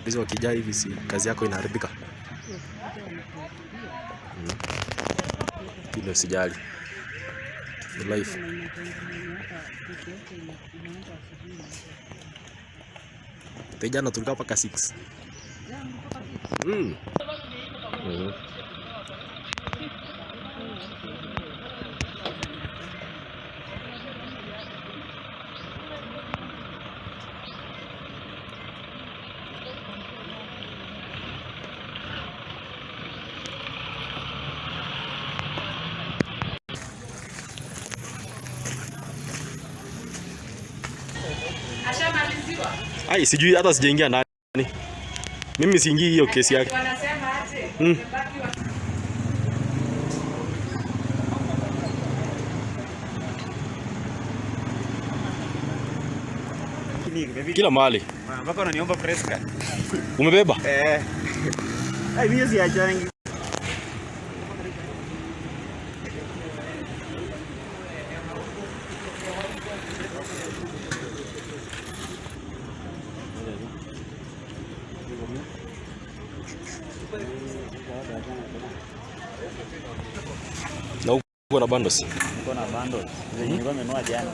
Hizo wakijaa hivi, si kazi yako inaharibika? Ile usijali. Ni life. Jana tulikaa mpaka 6. Ai, sijui hata sijaingia ndani. Mimi siingii hiyo kesi yake. Kila mahali. Mpaka unaniomba press card. Umebeba? Eh. Ai, mimi siachangi. Na uko na bundles? Niko na bundles. Zenye nilikuwa nimenunua jana.